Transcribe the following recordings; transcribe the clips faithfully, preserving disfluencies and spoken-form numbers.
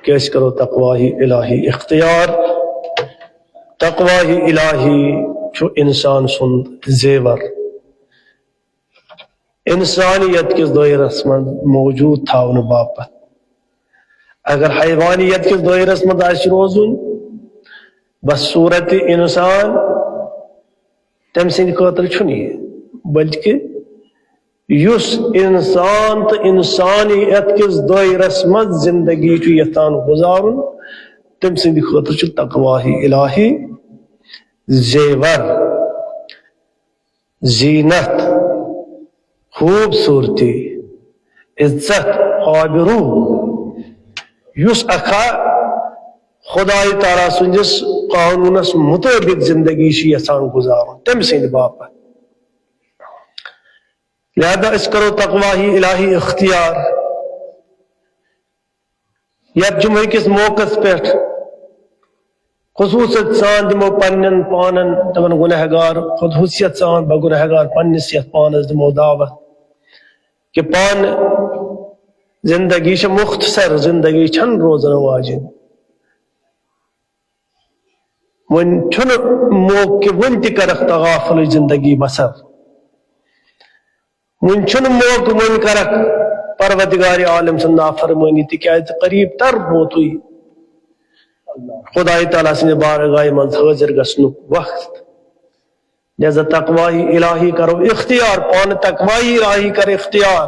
کہ أسۍ کرو تقواہی الہی اختیار۔ تقواہی الہی چھُ انسان سُنٛد زیور۔ انسانیت کِس دٲیرس منٛز موجود تھاونہٕ باپتھ۔ اگر حیوانیت کِس دٲیرس منٛز آسہِ روزُن، بس صورت انسان، تٔمۍ سٕنٛدِ خٲطرٕ چھُنہٕ یہِ، بلکہِ یُس انسان تہٕ انسانیت کِس دٲیرس منٛز زندگی چھُ یژھان گُزارُن، تٔمۍ سٕنٛدِ خٲطرٕ چھُ تقواہی الہی زیور، زینت، خوبصورتی، عزت، آبرو، یُس اکھا خدای تعالیٰ سٕنٛدِس قانوٗنس مُطٲبِق زندگی چھِ یژھان گُزارُن، تٔمۍ سٕنٛدِ باپتھ۔ لہذا أسۍ کرو تقواہی الہی اختیار۔ یتھ جمعہ کِس موقعس پٮ۪ٹھ خصوٗصیت سان دِمو پننٮ۪ن پانن، تِمن گنہگار، خصوٗصیت سان بہ گنہگار پننِس یتھ پانس دِمو دعوت کہ پانہٕ زندگی چھِ مختصر، زندگی چھنہٕ روزن واجِنۍ۔ وۄنۍ چھُنہٕ موقعہٕ کہِ وۄنۍ تہِ کرکھ تغافلٕچ زندگی بسر۔ وۄنۍ چھُنہٕ موقعہٕ وۄنۍ کرکھ پروردگار عالم سٕنٛز نافرمٲنی، تِکیازِ قریب تر ووتُے خدای تعالیٰ سٕنٛدِ بارگاہہِ منٛز حٲضِر گژھنُک وقت۔ لہذا تقواہی الہی کرو اختیار، پانہٕ تقواہی الہی کر اختیار۔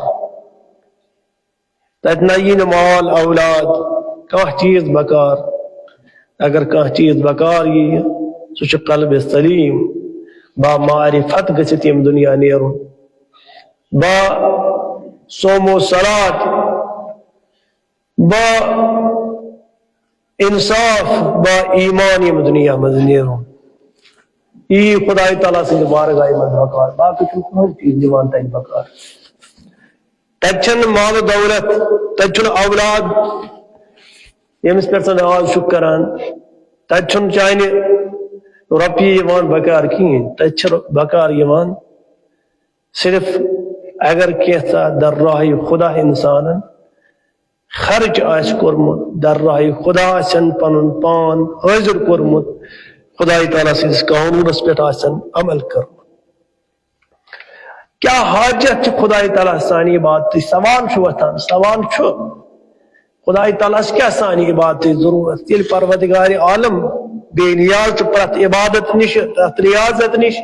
تتہِ نہ یی نہٕ مال اولاد، کانٛہہ چیٖز بکار۔ اگر کانٛہہ چیٖز بکار یی، سُہ چھُ قلب سلیم، با معرفت گٔژھِتھ ییٚمہِ دُنیا نیرُن، با صوم و صلات، با انصاف، با ایمان ییٚمہِ دُنیا منٛز نیرُن۔ یی خدای تعالیٰ سٕنٛدِ بارگاہہِ منٛز بکار، باقٕے چھُنہٕ کٕہٕنۍ چیٖز یِوان تتہِ بکار۔ تتہِ چھنہٕ مال و دولت، تتہِ چھُنہٕ اولاد، ییٚمِس پٮ۪ٹھ ژٕ ناز چھُکھ کران، تتہِ چھُنہٕ چانہِ رۄپیہِ یِوان بکار کِہیٖنۍ، تتہِ چھِ بکار یِوان صرف اگر کینٛژھا در راہِ خدا انسانن خرچ آسہِ کوٚرمُت، در راہِ خدا آسن پنُن پان حٲضِر کوٚرمُت، خدای تعالیٰ سٕنٛدِس قانوٗنس پٮ۪ٹھ آسن عمل کوٚرمُت۔ کیٛاہ حاجت چھُ خدای تعالیٰ سانہِ عبادتٕچ؟ سوال چھُ وۄتھان، سوال چھُ، خدای تعالیٰ ہس کیٛاہ سانہِ عبادتٕچ ضروٗرت، ییٚلہِ پروردگار عالم بے نیاز چھُ پرٛٮ۪تھ عبادت نِش، پرٛٮ۪تھ ریاضت نِش،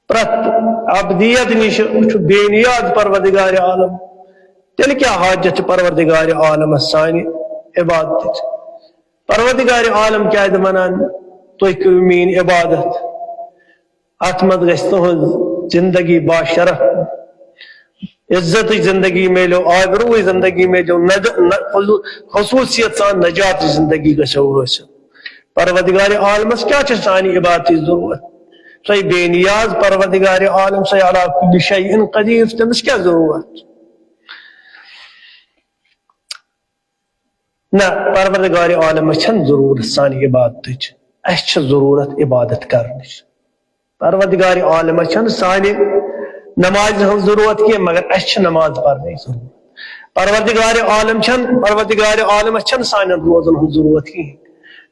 پرٛٮ۪تھ عبدیت نِش چھُ بے نیاز پروردگار عالم، تیٚلہِ کیٛاہ حاجت چھُ پروردگار عالمس سانہِ عبادتٕچ؟ پروردگار عالم کیٛازِ ونان، تُہۍ کٔرِو میٛٲنۍ عبادت؟ اتھ منٛز گژھِ تُہنٛز زندگی باشرف، عزتٕچ زندگی میلیو، آبروٕچ زندگی میلیو، نج-، نہ-، خصوٗصیت سان نجاتٕچ زندگی گژھیو حٲصِل۔ پروردگار عالمس کیٛاہ چھِ سانہِ عبادتٕچ ضروٗرت؟ سۄے بے نیاز پروردگار عالم، سۄے علی کل شیء قدیر، تٔمِس کیٛاہ ضروٗرت؟ نہ، پروردگار عالمس چھنہٕ ضروٗرت سانہِ عبادتٕچ، اسہِ چھِ ضروٗرت عبادت کرنٕچ۔ پروردگار عالمس چھنہٕ سانہِ نمازِ ہٕنٛز ضروٗرت کینٛہہ، مگر اسہِ چھِ نماز پرنٕچ ضروٗرت۔ پروردگار عالم چھنہٕ، پروردگار عالمس چھنہٕ سانٮ۪ن روزن ہٕنٛز ضروٗرت کِہیٖنۍ۔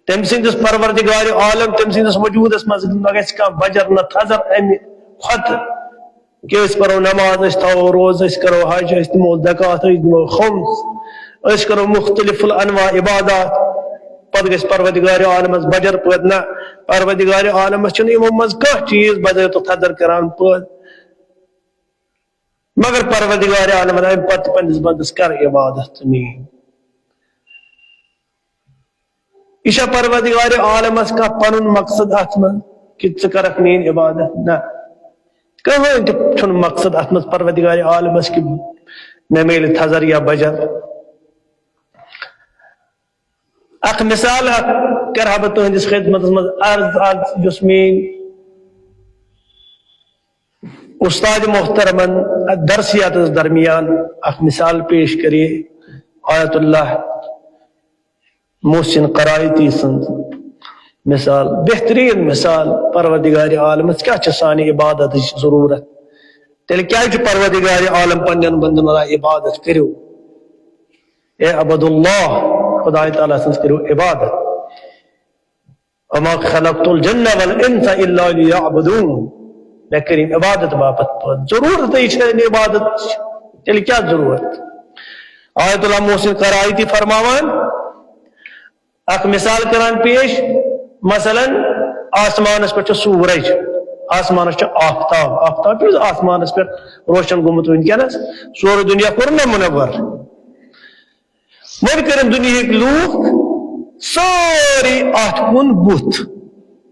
تٔمۍ سٕنٛدِس پروردگار عالم، تٔمۍ سٕنٛدِس وجوٗدس منٛز ما گژھِ کانٛہہ بجر نہ تھزر امہِ کھۄتہٕ۔ کہ أسۍ پرو نماز، أسۍ تھاوو روزٕ، أسۍ کرو حج، أسۍ دِمو زکوٰۃ، أسۍ دِمو خمس، أسۍ کرو مختلف الانواع عبادات، پتہٕ گژھِ پروردگار عالمس بجر پٲدٕ؟ نہ، پروردگار عالمس چھُنہٕ یِمو منٛز کانٛہہ چیٖز بجر تہٕ تھزر کران پٲدٕ۔ مگر پروردگار عالمن امہِ پتہٕ پننِس بندس کر عبادت تہٕ میٲنۍ۔ یہِ چھا پروردگار عالمس کانٛہہ پنُن مقصد اتھ منٛز کہ ژٕ کرکھ میٲنۍ عبادت؟ نہ، کٕہٕنۍ تہِ چھُنہٕ مقصد اتھ منٛز پروردگار عالمس کہ مےٚ میلہِ تھزر یا بجر۔ اکھ مثال اکھ کرٕ ہا بہٕ تُہنٛدِس خدمتس منٛز عرض، از یُس میٲنۍ استاد محترمن درسیاتس درمیان اکھ مثال پیش کرے، آیت اللہ محسن قرائتی سٕنٛز مثال، بہترین مثال۔ پروردگار عالمس کیٛاہ چھِ سانہِ عبادتٕچ ضروٗرت؟ تیٚلہِ کیٛازِ چھُ پروردگار عالم پننٮ۪ن بندن ونان، عبادت کٔرِو؟ اے عبد اللہ، خدای تعالیٰ سٕنٛز کٔرِو عبادت۔ وما خلقت الجن والانس الا لیعبدون۔ مےٚ کٔرِم عبادت باپتھ پٲدٕ۔ ضروٗرتٕے چھےٚ نہٕ عبادت، تیٚلہِ کیٛاہ ضروٗرت؟ آیت اللہ محسن قرائتی فرماوان، اکھ مثال کران پیش، مثلاً آسمانس پٮ۪ٹھ چھُ سورج، آسمانس چھُ آفتاب، آفتاب چھُ آسمانس پٮ۪ٹھ روشن گوٚمُت وٕنکیٚنس، سورُے دُنیا کوٚر نہ منور۔ وۄنۍ کٔرِن دُنیہٕکۍ لوٗکھ سٲری اَتھ کُن بُتھ،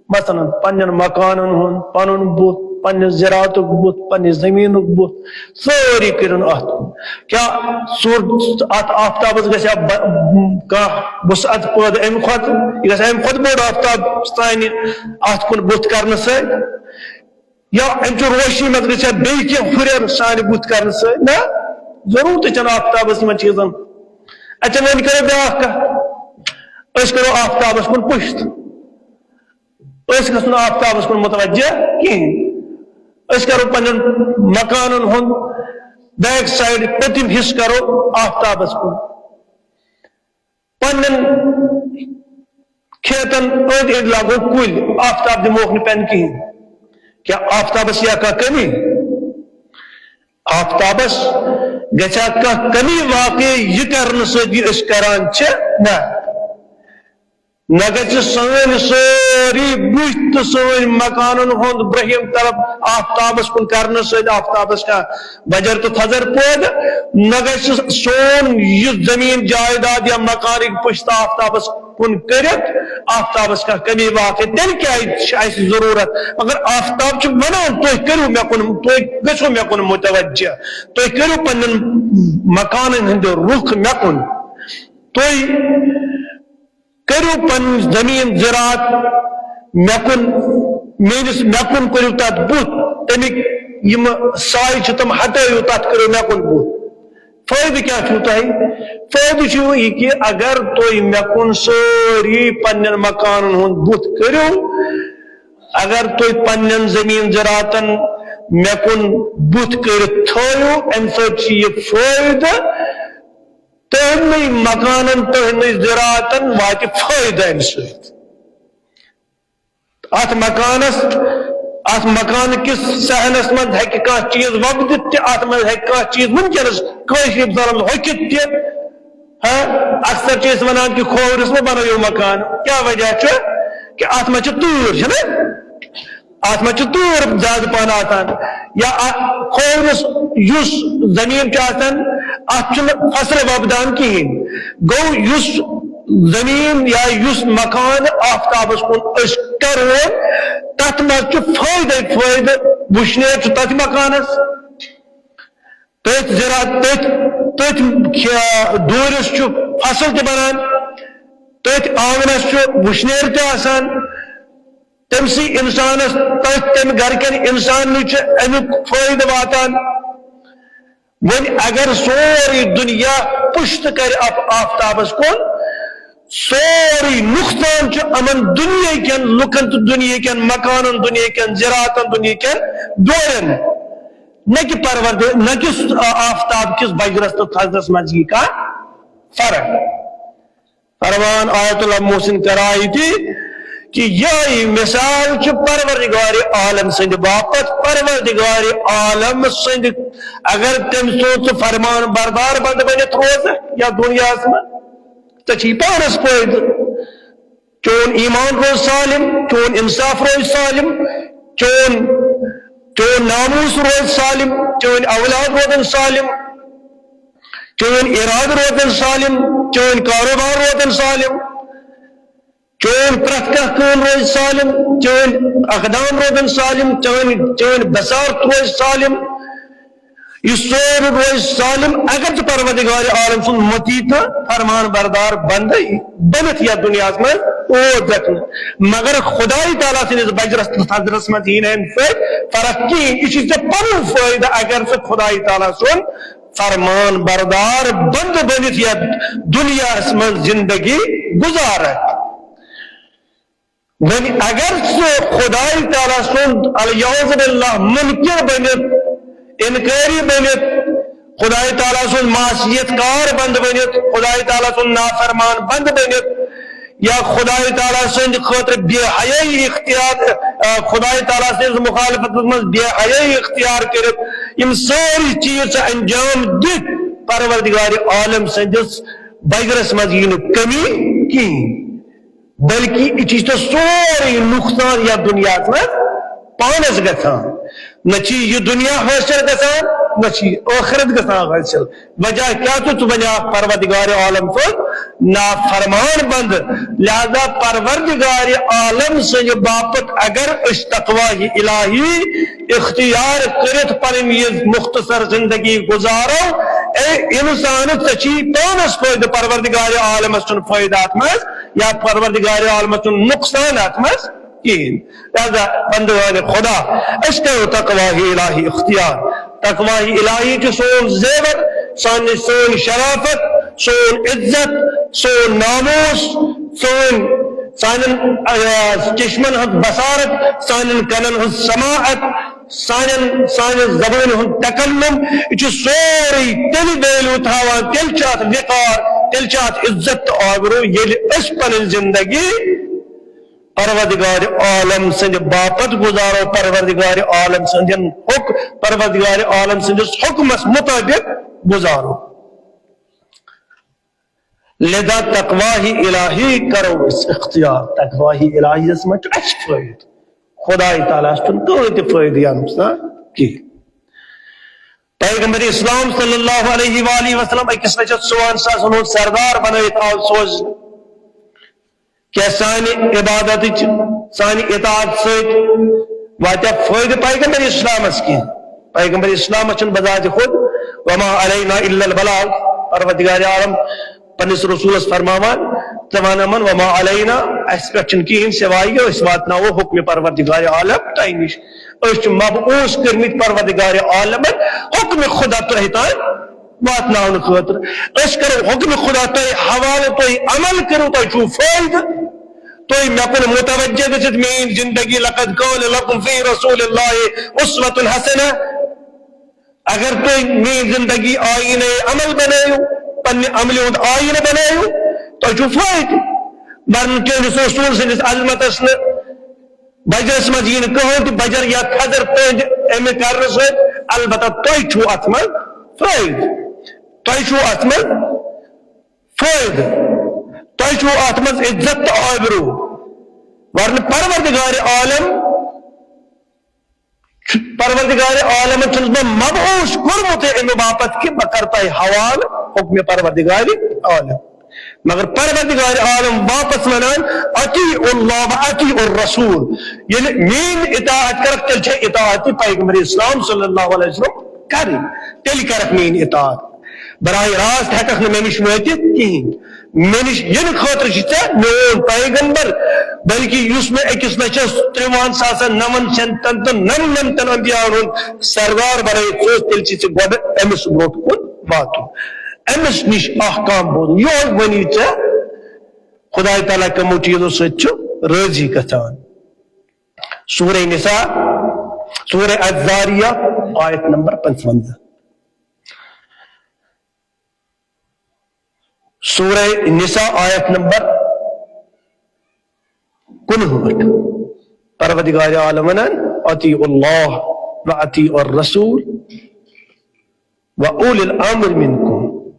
مثلاً پننٮ۪ن مکانن ہُنٛد پنُن بُتھ، پننہِ زِراعتُک بُتھ، پننہِ زٔمیٖنُک بُتھ، سٲری کٔرِن اَتھ کُن۔ کیٛاہ سورج، اَتھ آفتابس گژھِ ہا ب-، کانٛہہ وُسعت پٲدٕ اَمہِ کھۄتہٕ؟ یہِ گژھِ اَمہِ کھۄتہٕ بوٚڑ آفتاب سانہِ اَتھ کُن بُتھ کرنہٕ سۭتۍ؟ یا امچہِ روشنی منٛز گژھِ ہا بیٚیہِ کینٛہہ ہُرٮ۪ر سانہِ بُتھ کرنہٕ سۭتۍ؟ نہ، ضروٗرتٕے چھنہٕ آفتابس یِمن چیٖزن۔ اچھا، وۄنۍ کرو بیٛاکھ کتھ، أسۍ کرو آفتابس کُن پُشت، أسۍ گژھو نہٕ آفتابس کُن متوجہ کِہینۍ۔ أسۍ کرو پننٮ۪ن مکانن ہُنٛد بیک سایڈ، پٔتِم حصہٕ کرو آفتابس کُن۔ پننٮ۪ن کھیتن أنٛدۍ أنٛدۍ لاگو کُلۍ، آفتاب دِموکھ نہٕ پٮ۪نہٕ کِہیٖنۍ۔ کیٛاہ آفتابس یا کانٛہہ کمی؟ آفتابس گژھِ ہا کانٛہہ کمی واقع یہِ کرنہٕ سۭتۍ یہِ أسۍ کران چھِ؟ نہ۔ نہ گژھِ سٲنۍ سٲری بُتھۍ تہٕ سٲنۍ مکانن ہُنٛد برٛہِم طرف آفتابس کُن کرنہٕ سۭتۍ آفتابس کانٛہہ بجر تہٕ تھزر پٲدٕ، نہ گژھِ سون یہِ زمین جائیداد یا مکانٕکۍ پُشتہٕ آفتابس کُن کٔرِتھ آفتابس کانٛہہ کمی واقع۔ تیٚلہِ کیٛازِ چھِ اَسہِ ضروٗرت؟ مگر آفتاب چھُ ونان، تُہۍ کٔرِو مےٚ کُن، تُہۍ گٔژھِو مےٚ کُن متوجہ، تُہۍ کٔرِو پننٮ۪ن مکانن ہٕنٛدِ رُخ مےٚ کُن، تُہۍ کٔرِو پنٕنۍ زٔمیٖن زِراعت مےٚ کُن، میٲنِس مےٚ کُن کٔرِو تَتھ بُتھ، تَمِکۍ یِم سایہِ چھِ تِم ہٹٲیِو، تَتھ کٔرِو مےٚ کُن بُتھ۔ فٲیدٕ کیٛاہ چھُو تۄہہِ؟ فٲیدٕ چھُ یہِ کہِ اگر تُہۍ مےٚ کُن سٲری پننٮ۪ن مکانن ہُنٛد بُتھ کٔرِو، اگر تُہۍ پننٮ۪ن زٔمیٖن زِراعتن مےٚ کُن بُتھ کٔرِتھ تھٲیِو، اَمہِ سۭتۍ چھُ یہِ فٲیدٕ، تُہنٛدٕے مکانن، تُہنٛدٕے زِراعتن واتہِ فٲیدٕ امہِ سۭتۍ۔ اتھ مکانس، اتھ مکان کِس صحنس منٛز ہیٚکہِ کانٛہہ چیٖز وۄپدِتھ تہِ، اتھ منٛز ہیٚکہِ کانٛہہ چیٖز وُنکیٚنس کٲنٛسہِ انسانس ہۄکھِتھ تہِ۔ ہاں، اکثر چھِ أسۍ ونان کہِ کھوورِس مہ بنٲیِو مکان، کیٛاہ وجہ چھُ؟ کہِ اتھ منٛز چھِ تۭر، چھِنہ؟ اتھ منٛز چھِ تۭر زیادٕ پہن آسان۔ یا ا-، کھوورِس یُس زٔمیٖن چھُ آسان، اتھ چھُنہٕ فصل وۄپدان کِہیٖنۍ۔ گوٚو یُس زٔمیٖن یا یُس مکان آفتابس کُن أسۍ کرون، تتھ منٛز چھُ فٲیدے فٲیدٕ، وُشنیر چھُ تتھ مکانس۔ تٔتھۍ زِراعت، تٔتھۍ، تٔتھۍ کھے-، دوٗرِس چھُ فصل تہِ بنان، تٔتھۍ آنگنس چھُ وُشنیر تہِ آسان۔ تٔمۍ سٕے انسانس، تٔتھۍ تٔمۍ گرٕ کٮ۪ن انساننٕے چھُ امیُک فٲیدٕ واتان۔ وۄنۍ اگر سورُے دُنیا پُشت کرِ اَپ-، آفتابس کُن، سورُے نۄقصان چھُ یِمن دُنیہکٮ۪ن لُکن تہٕ دُنیہکٮ۪ن مکانن، دُنیہکٮ۪ن زِراعتن، دُنیہکٮ۪ن ڈورٮ۪ن۔ نہ کہِ پروردِ-، نہ کہِ آ-، آفتاب کِس بجرس تہٕ تھزرس منٛز یی کانٛہہ فرق۔ فرمان آیت اللہ محسن قرائتی کہ یہی مثال چھُ پروردگار عالم سٕنٛدِ باپتھ، پروردگار عالم سٕنٛدِ، اگر تٔمۍ سُنٛد ژٕ فرمان بردار بنٛد بٔنِتھ روزٕ یا دُنیاہس منٛز، ژےٚ چھی پانس فٲیدٕ۔ چون ایمان روز سالم، چون انصاف روز سالم، چون، چون ناموس روز سالم، چون اولاد روزن سالم، چون ارادٕ روزن سالم، چون کاروبار روزن سالم، چون پرٛٮ۪تھ کانٛہہ کٲم روزِ سالم، چون اقدام روزن سالم، چون، چون بصارت روزِ سالم۔ یہِ سورُے روزِ سالم، اگر ژٕ پروردگار عالم سُنٛد مطیع تہٕ فرمان بردار بندٕ بٔنِتھ یتھ دُنیاہس منٛز روزکھ نہٕ۔ مگر خدای تعالیٰ سٕنٛدِس بجرس تہٕ تھزرس منٛز یی نہٕ امہِ سۭتۍ فرق کِہیٖنۍ۔ یہِ چھُے ژےٚ پنُن فٲیدٕ اگر ژٕ خدای تعالیٰ سُنٛد فرمان بردار بندٕ بٔنِتھ یتھ دُنیاہس منٛز زندگی گُزارکھ۔ وۄنۍ اگر ژٕ خدای تعالیٰ سُنٛد، العیاذ باللہ، منکر بٔنِتھ، انکٲری بٔنِتھ، خدای تعالیٰ سُنٛد معصیت کار بنٛد بٔنِتھ، خدای تعالیٰ سُنٛد نافرمان بنٛد بٔنِتھ، یا خدای تعالیٰ سٕنٛدِ خٲطرٕ بے حیٲیی اختیار، آ، خدای تعالیٰ سٕنٛز مخالفتس منٛز بے حیٲیی اختیار کٔرِتھ، یِم سٲری چیٖز چھِ انجام دِتھ پروردگار عالم سٕنٛدِس بجرس منٛز یی نہٕ کمی کِہیٖنۍ۔ بلکہ یہِ چھُ سورُے نۄقصان یتھ دُنیاہس منٛز پانس گژھان۔ نہ چھُ یہِ دُنیا حٲصِل گژھان، نہ چھُ یہِ ٲخرت گژھان حٲصِل۔ وجہ کیٛاہ چھُ؟ ژٕ بنیٛاکھ پروردگار عالم سُنٛد نافرمان بنٛدٕ۔ لہذا پروردگار عالم سٕنٛدِ باپتھ اگر أسۍ تقوی الہی اختیار کٔرِتھ پنٕنۍ یہِ مختصر زندگی گُزارو، اے انسان، ژےٚ چھی پانس فٲیدٕ، پروردگار عالمس چھُنہٕ فٲیدٕ اتھ منٛز۔ یا پروردگار عالمس چھُنہٕ نۄقصان اتھ منٛز کِہیٖنۍ۔ لہذا بندگان خدا، أسۍ کرو تقوی الہی اختیار۔ تقوی الہی چھُ سون زیور، سانہِ، سٲنۍ شرافت، سون عزت، سون ناموس، سون، سانٮ۪ن، آ، چشمن ہٕنٛز بصارت، سانٮ۪ن کنن ہٕنٛز سماعت، سانٮ۪ن، سانہِ زبٲنۍ ہُنٛد تکلم، یہِ چھُ سورُے تیٚلہِ value تھاوان، تیٚلہِ چھُ اتھ وقار، تیٚلہِ چھُ اتھ عزت تہٕ آبروٗ، ییٚلہِ أسۍ پنٕنۍ زندگی پروردگار عالم سٕنٛدِ باپتھ گُزارو، پروردگار عالم سٕنٛدٮ۪ن حُک-، پروردگار عالم سٕنٛدِس حُکمس مُطٲبِق گُزارو۔ لہذا تقوی الہی کرو أسۍ اختیار۔ تقوی الہی یس منٛز چھُ اَسہِ فٲیدٕ۔ خدای تعالیٰ ہس چھُنہٕ کٕہٕنۍ تہِ فٲیدٕ یا نۄقصان کِہیٖنۍ۔ پیغمبر اسلام صلی اللہ علیہ وآلہ وسلم أکِس لَچھس ژُوَن ساسن ہُنٛد سردار بنٲوِتھ آو سوزنہٕ۔ کیا سانہِ عبادتٕچ، سانہِ اطاعت سۭتۍ واتیا فٲیدٕ پیغمبر اسلامس کینٛہہ؟ پیغمبر اسلامس چھُنہٕ بذات خود وما علینا الا البلاغ، پروردگار عالم پننِس رسولس فرماوان، ژٕ وَن یِمن وما علینا، اَسہِ پٮ۪ٹھ چھُنہٕ کِہیٖنۍ سوائے یہِ أسۍ واتناوو حکمِ پروردگار عالم تۄہہِ نِش۔ أسۍ چھِ مبعوث کٔرمٕتۍ پروردگار عالمن حکمِ خدا تۄہہِ تام واتناونہٕ خٲطرٕ۔ أسۍ کرو حکمِ خدا تۄہہِ حوالہٕ، تُہۍ عمل کٔرِو، تۄہہِ چھُو فٲیدٕ۔ تُہۍ مےٚ کُن متوجہ گٔژھِتھ میٲنۍ زندگی، لقد کان لکم فی رسول اللہ اسوۃ حسنہ۔ اگر تُہۍ میٲنۍ زندگی آیینہ عمل بنٲیِو، پننہِ عملہِ ہُنٛد آیینہ بنٲیِو، تۄہہِ چھُو فٲیدٕ۔ ورنہٕ چٲنِس رسول سٕنٛدِس عظمتس نہٕ بجرس منٛز یی نہٕ کٕہٕنۍ تہِ بجر یا کھجر تُہنٛدِ امہِ کرنہٕ سۭتۍ، البتہ تۄہہِ چھُو اتھ منٛز فٲیدٕ۔ تۄہہِ چھُو اتھ منٛز فٲیدٕ۔ تۄہہِ چھُو اتھ منٛز عزت تہٕ آبروٗ۔ ورنہٕ پروردگار عالم چھُ، پروردگار عالمن چھُنہٕ بہٕ مبعوث کوٚرمُت امہِ باپتھ کہِ بہٕ کرٕ تۄہہِ حوالہٕ حکمِ پروردگار عالم۔ مگر پروردگار عالم واپس ونان، اطیعوا اللہ و اطیعوا الرسول، ییٚلہِ میٲنۍ اطاعت کرکھ، تیٚلہِ چھےٚ اطاعت تہِ پیغمبر اسلام صلی اللہ علیہ وسلم کرٕنۍ، تیٚلہِ کرکھ میٲنۍ اطاعت۔ براہ راست ہیٚککھ نہٕ مےٚ نِش وٲتِتھ کِہیٖنۍ۔ مےٚ نِش یِنہٕ خٲطرٕ چھُ ژےٚ میون پیغمبر، بلکہِ یُس مےٚ أکِس لَچھس ترٛوَہَن ساسَن نَوَن شیٚتَن تہٕ نَمنَمتَن انبیاءن ہُنٛد سردار بنٲوِتھ سوز، تیٚلہِ چھِ ژےٚ گۄڈٕ أمِس برونٛٹھ کُن واتُن، أمِس نِش احکام بوزُن۔ یِہوٚے ؤنی ژےٚ خداے تعالیٰ کمو چیٖزو سۭتۍ چھُ رٲضی گژھان۔ سورہ نساء، سورہ الذاریات، آیت نمبر پنٛژوَنٛزاہ۔ سورہ نساء، آیت نمبر کُنہٲٹھ۔ پروردگار عالم ونان، اطیعوا اللہ و اطیعوا الرسول و اولی الامر منکم۔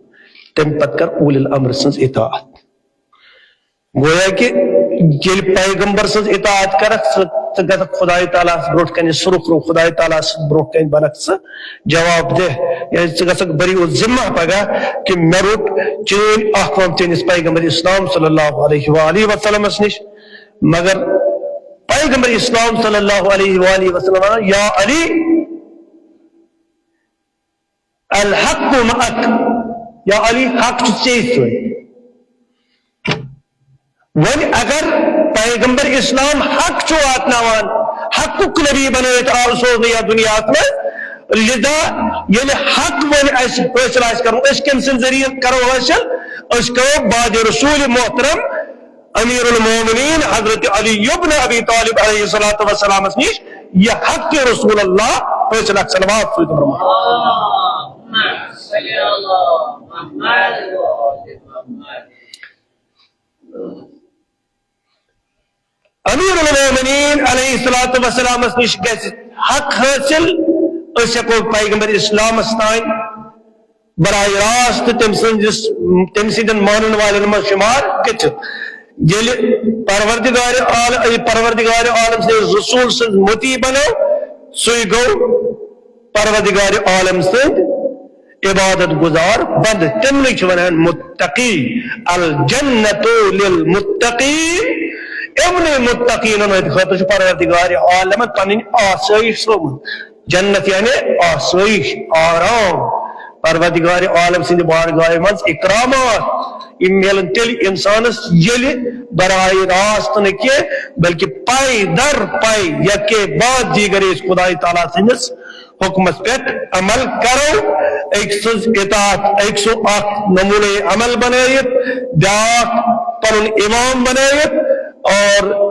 تمہِ پتہٕ کر اولی الامر سٕنٛز اطاعت۔ گویا کہ ییٚلہِ پیغمبر سٕنٛز اطاعت کرکھ، ژٕ، ژٕ گژھکھ خداے تعالیٰ ہس برونٛٹھ کنہِ سُرخ رو، خداے تعالیٰ ہس برونٛٹھ کنہِ بنکھ ژٕ جواب دہ۔ یعنی ژٕ گژھکھ بری الذمہ پگاہ کہ مےٚ روٚٹ چٲنۍ اکھ وَن چٲنِس پیغمبر اسلام صلی اللہ علیہ وآلہ وسلمس نِش۔ مگر پیغمبر اسلام صلی اللہ علیہ وآلہ وسلم ونان، یا علی، الحق معک، یا علی، حق چھُ ژےٚ سۭتۍ۔ وۄنۍ اگر پیغمبر اسلام حق چھُ واتناوان، حقُک نبی بنٲوِتھ آو سوزنہٕ یتھ دُنیاہس منٛز، لذا ییٚلہِ حق وۄنۍ اَسہِ حٲصِل آسہِ کرُن، أسۍ کٔمۍ سٕنٛدِ ذٔریعہٕ کرو حٲصِل؟ أسۍ کرو بعد رسول محترم امیر المومنین حضرت علی ابن ابی طالب علیہ الصلوۃ والسلامس نِش، یہ حق رسول اللہ حٲصِل۔ اکھ صلوات سۭتۍ برونٛہہ۔ امیر المومنین علیہ الصلوۃ والسلامس نش گژھِ حق حٲصِل، أسۍ ہٮ۪کو پیغمبر اسلامس تام براہ راست تٔمۍ سٕنٛدِس، تٔمۍ سٕنٛدٮ۪ن مانن والٮ۪ن منٛز شُمار گٔژھِتھ۔ ییٚلہِ پروردگار عال-، پروردگار عالم سٕنٛدِس رسول سٕنٛز مُطیع بنو، سُے گوٚو پروردگار عالم سٕنٛدۍ عبادت گزار بندٕ۔ تِمنٕے چھِ ونان متقی۔ الجنت للمتقین۔ یِمنٕے متقیٖنن ہٕنٛدِ خٲطرٕ چھُ پروردگار عالمن پنٕنۍ آسٲیِش تھٲومٕژ۔ جنت یعنی آسٲیِش، آرام۔ پروردگار عالم سٕنٛدِ بارگاہہِ منٛز اکرامات، یِم میلن تیٚلہِ انسانس، ییٚلہِ براہ راست نہٕ کینٛہہ، بلکہِ پاے در پاے، یکے بعد دیگر أسۍ خدای تعالیٰ سٕنٛدِس حکمس پٮ۪ٹھ عمل کرو، أکۍ سٕنٛز اطاعت، أکۍ سُنٛد اکھ نمونہ عمل بنٲیِتھ، بیاکھ پنُن امام بنٲیِتھ، اور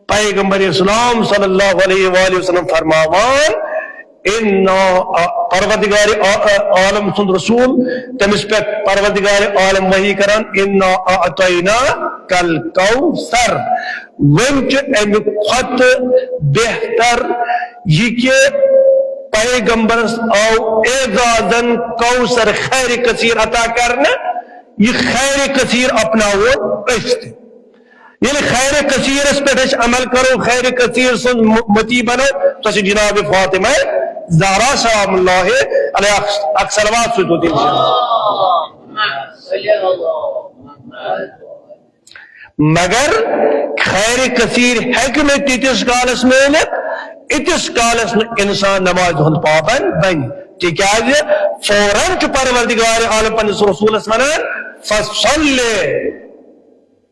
پیغمبر اسلام صلی اللہ علیہ وآلہ وسلم فرماوان، ان پروردگار عالم سُنٛد رسول، تٔمِس پٮ۪ٹھ پروردگار عالم وحی کران، انا اعطیناک الکوثر۔ وۄنۍ چھُ اَمہِ کھۄتہٕ بہتر یہِ کہِ پیغمبرس آو اعزازن کوثر، خیر کثیر عطا کرنہٕ۔ یہِ خیر کثیر اپناوو أسۍ تہِ۔ ییٚلہِ خیر کثیرس پٮ۪ٹھ أسۍ عمل کرو، خیر کثیر سٕنٛز م-، متی بنو، سۄ چھِ جناب فاطمہ زہرا سلام اللہ علیہ، اکھ، اکھ صلوات سۭتۍ ہوت انشاءاللہ۔ مگر خیر کثیر ہیٚکہِ نہٕ تیٖتِس کالس میٖلِتھ، ییٖتِس کالس نہٕ انسان نمازِ ہُنٛد پابند بنہِ۔ تِکیازِ فوراً چھُ پروردگار عالم پننِس رسولس ونان، فصل،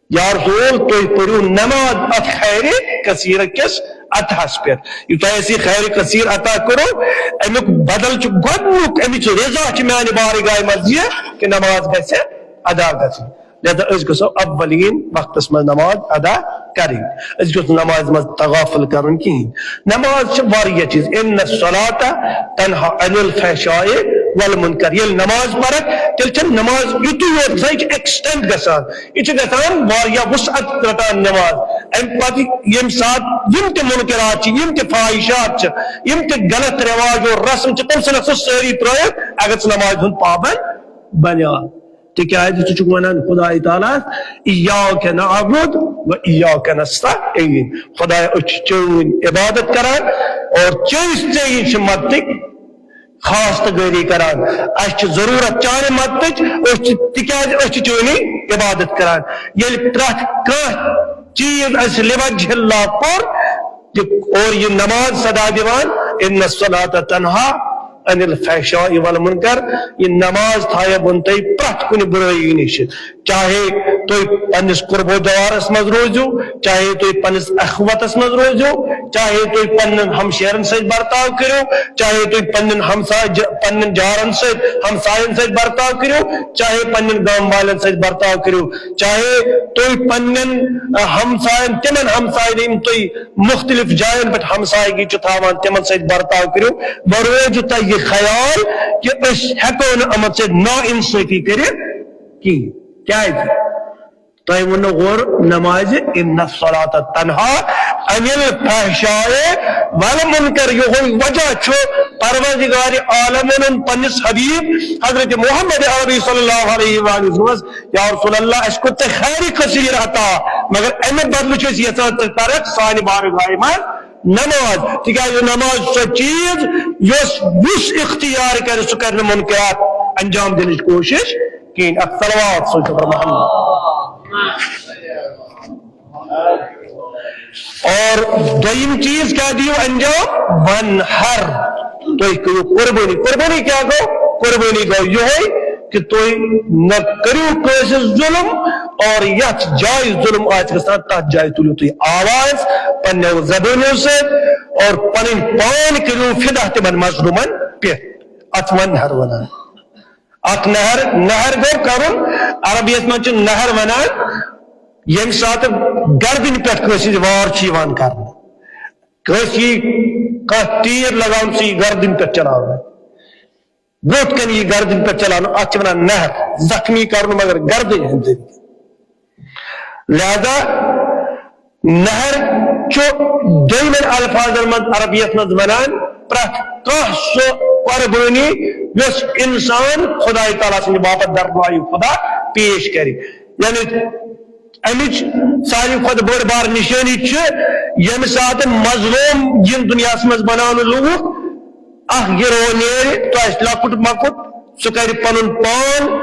یا رسول، تُہۍ پٔرِو نماز اتھ خیر کثیر کِس عطاہس پٮ۪ٹھ۔ یہِ تۄہہِ اَسہِ یہِ خیر کثیر عطا کوٚرُو، امیُک بدل چھُ گۄڈٕنیُک، امِچ رضا چھِ میانہِ بارگاہہِ منٛز یہِ کہِ نماز گژھِ ادا گژھٕنۍ۔ لہذا أسۍ گژھو اولین وقتس منٛز نماز ادا کرٕنۍ۔ أسۍ گژھو نمازِ منٛز تغافل کرُن کِہیٖنۍ۔ نماز چھِ واریاہ چیٖز۔ ان الصلاۃ تنہا عن الفحشاء والمنکر۔ ییٚلہِ نماز پرکھ، تیٚلہِ چھَنہٕ نماز یُتُے یوت گژھان، یہِ چھِ extend گژھان۔ یہِ چھِ گژھان واریاہ وسعت رٹان نماز۔ امہِ پتہٕ ییٚمہِ ساتہٕ یِم تہِ منکرات چھِ، یِم تہِ فاحشات چھِ، یِم تہِ غلط رواج و رسم چھِ، تِم ژھٕنکھ ژٕ سٲری ترٲیِتھ، اگر ژٕ نمازِ ہُنٛد پابند بنیٛاکھ۔ تِکیٛازِ ژٕ چھُکھ ونان خدای تعالیٰ ہس، ایاک نعبد و ایاک نستعین۔ خدایا، أسۍ چھِ چٲنۍ عبادت کران اور چٲنِس، ژےٚ چھِ مدتٕکۍ خاص تہٕ گٲری کران۔ اَسہِ چھِ ضروٗرت چانہِ مدتٕچ، أسۍ چھِ، تِکیٛازِ أسۍ چھِ چٲنی عبادت کران۔ ییٚلہِ پرٛٮ۪تھ کانٛہہ چیٖز اَسہِ لِوجہِ اللہ کوٚر، تہٕ اور یہِ نماز صدا دِوان، ان الصلاۃ تنہا عن الفحشاء والمنکر، یہِ نماز تھایہِ بہٕ تۄہہِ پرٛٮ۪تھ کُنہِ بُرٲیی نِش۔ چاہے تُہۍ پننِس قرب و جوارس منٛز روٗزِو، چاہے تُہۍ پننِس اخوتس منٛز روٗزِو، چاہے تُہۍ پننٮ۪ن ہمشیرن سۭتۍ برتاو کٔرِو، چاہے تُہۍ پننٮ۪ن ہمسا-، ج-، پننٮ۪ن جارن سۭتۍ، ہمساین سۭتۍ برتاو کٔرِو، چاہے پننٮ۪ن گام والٮ۪ن سۭتۍ برتاو کٔرِو، چاہے تُہۍ پننٮ۪ن، آ، ہمساین، تِمن ہمساین، یِم تُہۍ مختلف جاین پٮ۪ٹھ ہمسایگی چھِ تھاوان، تِمن سۭتۍ برتاو کٔرِو۔ وۄنۍ روزِ تۄہہِ یہِ خیال کہِ أسۍ ہٮ۪کو نہٕ یِمن سۭتۍ نا انصٲفی کٔرِتھ کِہیٖنۍ۔ کیازِ؟ تۄہہِ ووٚنوُ ہورٕ نمازِ، ان الصلاۃ تنہا عن الفحشاء والمنکر۔ یِہوٚے وجہ چھُ پروردگار عالمن پننِس حبیب حضرت محمد عربی صلی اللہ علیہ وآلہ وسلمس، یا رسول اللہ، اَسہِ کوٚر تۄہہِ خیر کثیر عطا، مگر امہِ بدلہٕ چھِ أسۍ یژھان تُہۍ پرکھ سانہِ بارگاہہِ منٛز نماز، تِکیازِ نماز چھِ سۄ چیٖز یۄس، یُس اختیار کرِ، سُہ کرِ نہٕ منکرات انجام دِنٕچ کوٗشش کِہیٖنۍ۔ اکھ صلوات سوٗزِو محمد۔ اور دوٚیِم چیٖز کیٛاہ دِیِو انجام؟ وَنحَر۔ تُہۍ کٔرِو قربٲنی۔ قربٲنی کیٛاہ گوٚو؟ قربٲنی گوٚو یِہوٚے کہِ تُہۍ نہ کٔرِو کٲنٛسہِ ظُلم، اور یَتھ جایہِ ظُلم آسہِ گژھان، تَتھ جایہِ تُلِو تُہۍ آواز پنٛنیو زبٲنیو سۭتۍ، اور پَنٕنۍ پان کٔرِو فِدا تِمَن مظلوٗمَن پٮ۪ٹھ۔ اَتھ وَنحَر وَنان۔ اَتھ نحر، نحر گوٚو کَرُن، عربیَس منٛز چھِ نحر وَنان، ییٚمہِ ساتہٕ گردنہِ پٮ۪ٹھ کٲنٛسہِ ہِنٛز وار چھِ یِوان کَرنہٕ۔ کٲنٛسہِ یی کانٛہہ تیٖر لگاونہٕ، سُہ یی گردنہِ پٮ۪ٹھ چلاونہٕ۔ برونٛٹھ کَنہِ یی گردن پٮ۪ٹھ چلاونہٕ، اَتھ چھِ وَنان نہر، زخمی کَرُن مگر گردن ہٕنٛدِ ذٔریعہٕ۔ لہذا نہر چھُ دوٚیمٮ۪ن الفاظن منٛز عربیت منٛز وَنان پرٛٮ۪تھ کانٛہہ سُہ قۄربٲنی یۄس اِنسان خدایہِ تعالیٰ سٕنٛدِ باپتھ درگاہہِ خدا پیش کَرِ۔ یعنی اَمِچ ساروی کھۄتہٕ بٔڑ بار نِشٲنی چھِ، ییٚمہِ ساتہٕ مظلوم یِن دُنیاہَس منٛز بَناونہٕ لوٗکھ، اَکھ گروہ نیرِ، تۄہہِ آسہِ لۄکُٹ مۄکُٹ، سُہ کَرِ پَنُن پان